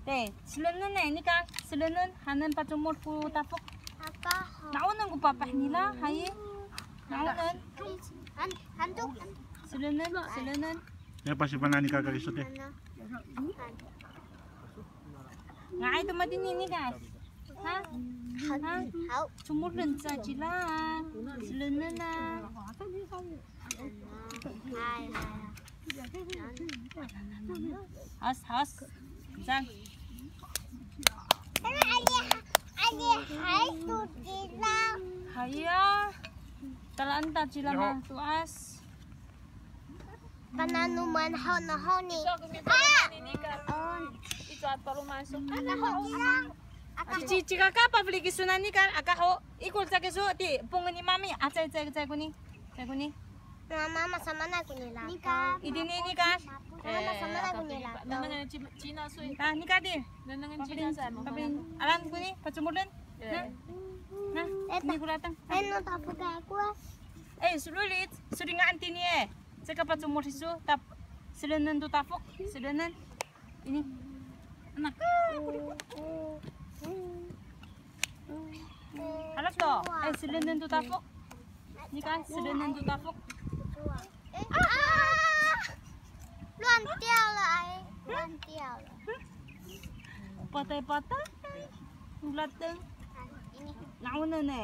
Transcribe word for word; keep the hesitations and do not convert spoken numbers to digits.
Te, selenen e, nika, selenen, hanen pacomod ko tafok. Na'onen ko papah nira, hay. Na'onen. Selenen, selenen. Ya, pasifana'en ni kaka kiso te. Nga'ay to matini nika. Ha? Ha? Comoden sa cila. Selenen a. Has, has. Sang. Haya. Talaan ta cila mato'as. Pananoman haw na haw ni. Iso ako ni Nikar. Iso ako masok. Ci, ci, ci kaka, pafeli kiso na Nikar, aka ho. Ikor sa kiso, ti, pong ni mami. A, cay, cay, cay ko ni. Cay ko ni. Mama, masamaanay ko ni lato. Itini Nikar. Mama, masamaanay ko ni lato. Nengneng ci, cina soy. A, Nikar ti. Nengneng cina sa, mama. Alan ko ni, pacomoden. Na, na, ini ko latang. Eno, tapokay ako. E, sololit, solingaan tini e. Caka pacomod iso, tap, selenen to tafok, selenen. Ini. Anak. Halak to. E, selenen to tafok. Ini kan, selenen to tafok. 啊！乱掉了，哎，乱掉了。Patay-patay. Ulat. Ini. Na'onen e.